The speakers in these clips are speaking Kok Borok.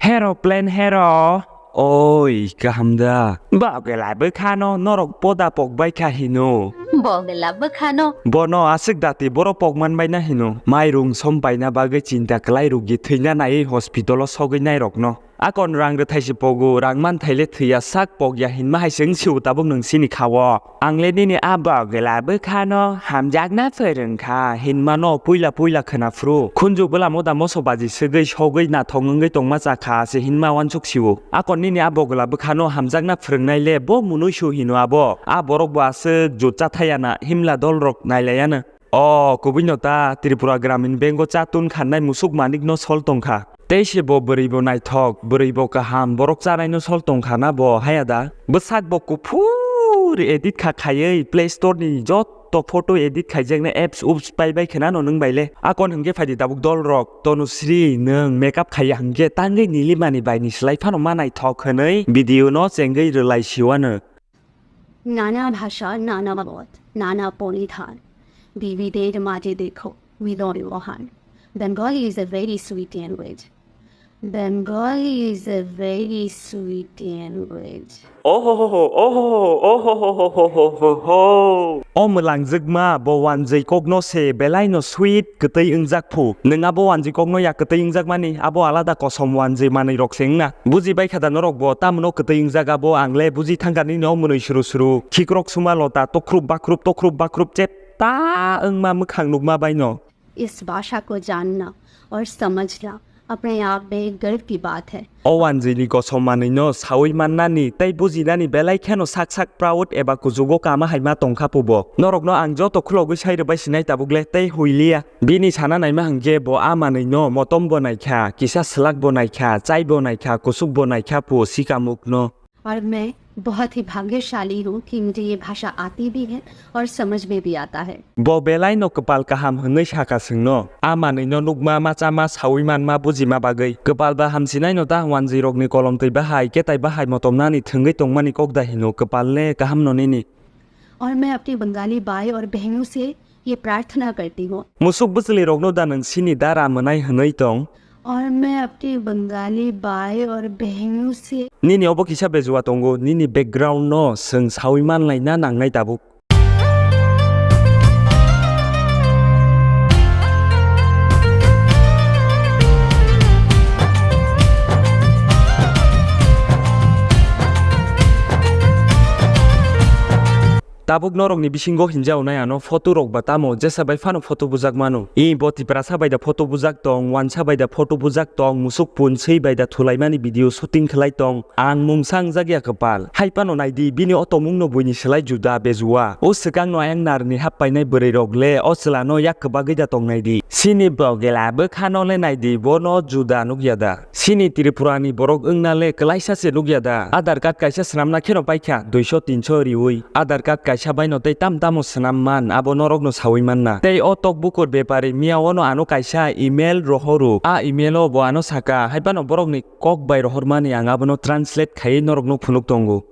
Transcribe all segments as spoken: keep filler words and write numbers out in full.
Hero plan hero. Oi, kaham da? Bogela bwkhano norok poda pokbai kha hino. Bogela bwkhano. Bono aswk dati borok pokman bai na hino. Mairung som paina bagwi chinta kwlai rukgi thwina naiwi hospital o sogwi nairokno. Akon rang rwthai se pogo, rang man thaile thwiya sak pokya hinma hai se wng sio tabuk nwng sini kha-o. Ang le nini a bogela bwkhano hamjakna phwrwng kha hinmano puila puila khwna phuru. Khunju bwlamo da moso baji swgwi sogwi nathok wngwi tongma cha kha se hinma uansuk sio. Akon nini a bogela bwkhano hamjakna phwrwngnai le bo mwnwi su hino abo. A borok bo aswk jut cha thayana himla dolrok nailayano. O kubui no ta Tripura Gramin Bank o cha tun khanai musuk manik no sol tong kha. Tei se bo bwrwi bo naithok, bwrwi bo kaham, borok chanai no sol tong kha na bo haya da? Bwsak bo kuphur edit kha khaiwi Play Store ni joto photo edit khaijaknai apps ups pai bai khna no nwng bai le. Akon hwnkhe phaidi tabuk dol rok, Tonusri nwng makeup khaiya hwnkhe tangwi Nilimani bai ni slai phano ma naithok hwnwi video no chengwi rwlai siwano. নানা ভাষা, নানা মত, নানা পরিধান। বিবিধের মাঝে দেখো মিলন মহান। Bengali is a very sweet language. Bengali is a very sweet language. Ohohoho, ohohoho, ohohoho. O mwlangjwkma bo wanjwi kokno se belai no sweet kwtwi wngjak phu. Nwng abo wanjwi kokno ya kwtwi wngjakmani, abo alada kosom wanjwi manwi rok se wngna. Buji bai kha da norok bo, tamno kwtwi wngjak abo, ang le buji thangkha nini o mwnwi suru suru. Khikrok suma lota tokhrup bakhrup, tokhrup bakhrup chep ta wngma mwkhang nukma bai no. इस भाषा को जानना और समझना अपने आप में एक गर्व की बात है। O wanjwini kosom manwino sawi mannani tei bujinani belai kheno sak sak proud eba kuchugo kama hai ma tongkha pubo. Norokno ang joto khulogwi sai rwbai sinai tabuk le tei huiliya. Bini sana naima hwnkhe bo a manwino motom bo naikha, kisa swlak bo naikha, chai bo naikha, kusuk bo naikha pu sikamukno. और मैं बहुत ही भाग्यशाली हूँ कि मुझे ये भाषा आती भी है और समझ में भी आता है। Bo belai no kwpal kaham hwnwi sakha chwngno. A manwino nukma, ma chama, sawi manma, bujima bagwi. Kwpal ba hamsinai no ta wanjwi rokni kolom twi bahai, ketai bahai motomnani thwngwi tongmani kok da hino kwpal le kaham no nini. और मैं अपनी बंगाली भाई और बहनों से ये प्रार्थना करती हूँ। Musuk bwchwlwi rokno da nwng sini dara mwnai hwnwi tong? और मैं अपनी बंगाली भाई और बहनों से Nini obo kisa bejua tongo, nini background no chwng sawi manlai na nangnai tabuk. Tabuk norokni bisingo hinjaonai ano photo rok ba tamo jesa bai phano photo bujak mano. I bo Tiprasa bai da photo bujak tong, wansa bai da photo bujak tong, musuk punswi bai da thulaimani video shooting khlai tong. Ang mungsa wngjak ya kwpal. Hai phano naidi bini o tongmung no buini slai juda bejua. O swkang no ayang narni hap painai bwrwi rok le o chwla no yak kwbagwi da tong naidi. Sini bogela bwkha no le naidi bono juda nukya da. Sini Tripura ni borok wngna le kwlaisa se nukya da. Aadhaar card kaisa swnamna kheno paikha duiso tinso riwi. Aadhaar card kaisa baino tei tam tamo swnam man abo norokno sawi manna. Tei o tok bukur bepari miya ono ano kaisa email rohoro. A email o bo ano saka, hai phano borokni kok bai rohormani ang abono translate khaiwi norokno phunuk tongo.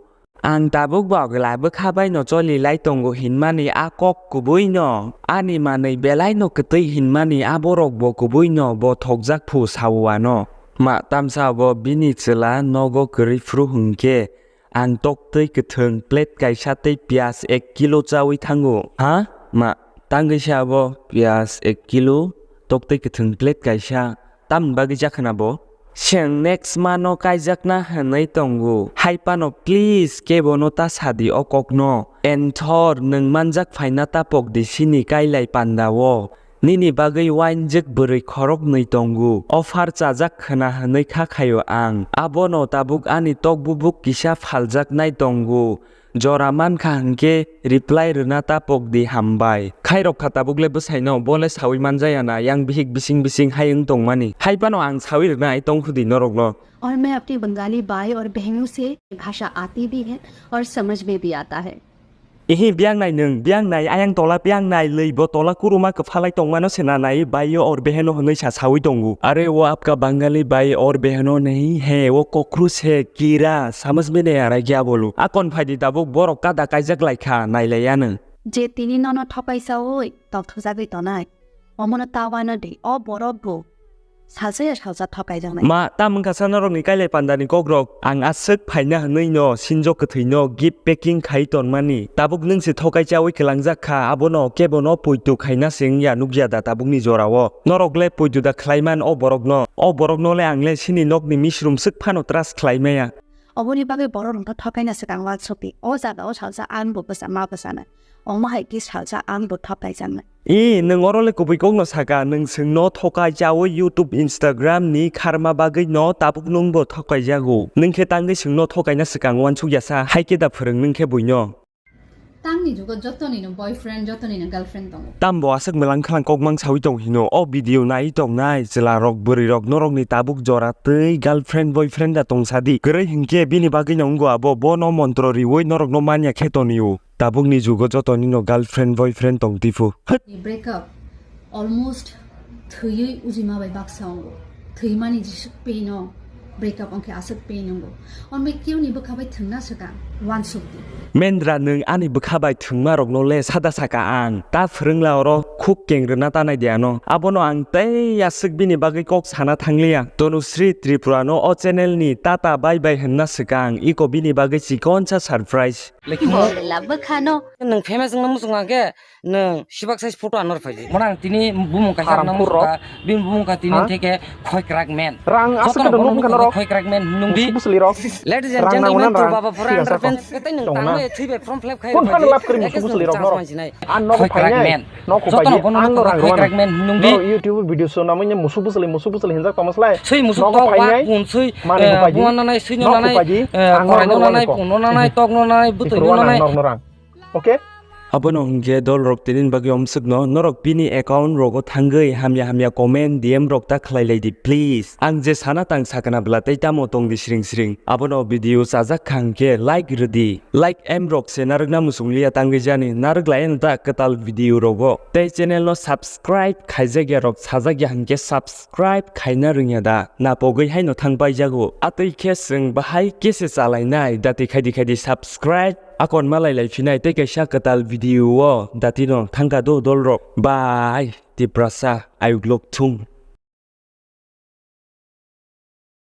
Ang tabuk bogla bwkha bai no choli lai tongo hinmani a kok kubui no. Ani manwi belai no kwtwi hinmani a borok bo kubui no bo thokjak phu sao ano. Ma tamsa bo bini chwla nogo kwrwi phru hwnkhe ang toktwi kwthwng plate kaisa tei piyaj ek kilo chawi thango. Ha? Ma tangwi se abo piyaj ek kilo toktwi kwthwng plate kaisa. Tamni bagwi jakhwna bo? Chwng next mano kaijakna hwnwi tongo. Hai phano please kebono ta sadi o kokno. Enthor nwng manjak phaina ta pokdi sini kailai panda o. Nini bagwi wainjwk bwrwi khoroknwi tongo. Offer chajak khwna hwnwi kha khaio ang. Abono tabuk ani tok bubuk kisa phaljaknai tongo. Jora mankha hwnkhe reply rwna ta pokdi hambai. Khairok kha tabuk le bwsaino, bo le sawi manjaya na, yang bihik bising bising hai wng tongmani. Hai phano ang sawi rwna ai tongkhudi norokno. और मैं अपनी बंगाली भाई और बहनों से भाषा आती भी है और समझ में भी आता है। Ihi biang nai nwng, biang nai ayang tola, biang nai lwi bo tola kuruma kwphalai tongmano se na nai, bhaiyo aur beheno hwnwi sa sawi tongo. अरे वो आपका बंगाली भाई और बहनों नहीं है, वो कॉकरोच है, कीड़ा, समझ में नहीं आ रहा है क्या बोलूं? Akon phaidi tabuk borok kada kaijak lai kha, nailai ya nwng. যে তিনি ননদ ঠকাইছা ওই, তথ্য জাগরিত নাই। অমন তাওয়ানো দে, অ বরক গো। Salsa ya salsa thokai jaknai. Ma, tam wngkha sa norokni kailai pandani kokrok. Ang aswk phaina hwnwi no sinjok kwthwi no gift packing khai tonmani. Tabuk nwng se thokai chaui kwlangjak kha, abono kebono poito khaina se wngya nukya da tabukni jorao. Norok le poito da khlaiman o borokno? O borokno le ang le sini nokni misrum swk phano trust khlai maya. Oboni bagwi borok rokno thokaina swkang uansukdi. O jaga o salsa ang bo bwsa ma bwsana. Omo hai khe salsa ang bo thokai jaknai. E, nwng oro le kubui kokno saka, nwng swngno thokai chaui YouTube, Instagram ni kharma bagwi no tabuk nwng bo thokai jago. Nwng khe tangwi swngno thokaina swkang uansuk ya sa, hai khe da phwrwng nwng khe buino. Tangni jugo jotoni no boyfriend, jotoni no girlfriend tongo. Tambo aswk mwlang khwlang kokmang saui tong hino, o video nai tongnai chwla rok bwrwi rok norokni tabuk jora tei girlfriend boyfriend da tong sadi. Kwrwi hinkhe bini bagwi no wngo abo, bono montro riui norokno manya khe tonio. Tabukni jugo jotoni no girlfriend boyfriend tong tiphuru. Breakup almost thwiwi ujima bai baksa wngo. Thwimani jesuk pain o, breakup wngkhe aswk pain wngo. Onbai keuni bwkha bai thwngna swkang uansukdi. Mendra, nwng ani bwkha bai thwngma rokno le sada saka ang. Ta phwrwngla oro khuk keng rwna ta nai de ano. Abono ang tei aswk bini bagwi kok sana thangliya. Tanushree Tripura no o channel ni tata bye bye hwnna swkang iko bini bagwi chikonsa surprise. Bo la bwkhano. Nwng famous wngna muchung khe nwng sibak size photo anor phaidi. Mona ang tini bumung kaisa Haram anna purok. Muchung kha, bini bumung kha tini Ha? Theke khoi krak men. Rang aswk Jotono khe bono nukha nukha norok. Khoi krak men nung di. Musu busli rok. Ladies and Rang gentlemen, nango to na baba rang. Pura Thik asa. Underpants. Tei nwng Tong tangno na. Thwibai form fill up khai Kon rok phano phaidi. Lap kari musu Eke busli rok chance norok. Mansinai. Ang nok Khoi krak phainai. Men. Nok Jotono phaidi. Bono Ang nukha norok khoi rang krak men nung di. Norok YouTube video so namanya musu busli musu busli hinjak tongma slai. Sui musu Nok to phainai. Wak pun sui, Mani eh, phaidi. Buan nanai sui Nok nana nai, phaidi. Eh, Ang korai norok no nanai, nukha. Pun no nanai, tok no nanai, butui Ikhoro no anang nanai. Norok norang. Okay? Abono hwnkhe dolrok tini bagwi omswkno norok bini account rogo thangwi hamya hamya comment D M rok ta khlai lai di please. Ang je sana tang sakna bwla tei tamo tong di sring sring. Abono video chajak kha hwnkhe like rw di. Like M rok se narwkna muchung liya tangwi jani narwk lai no ta kwtal video rogo. Tei channel no subscribe khaijak ya rok sajak ya hwnkhe subscribe khaina rwngya da. Na pogwi haino thang paijago. Atwi khe chwng bahai khe se chalainai. Dati khaidi khaidi subscribe. Akon malai lai phinai tei kaisa kwtal video o datino thangka do dolrok. Bye, Tiprasa, ayuk lok thung.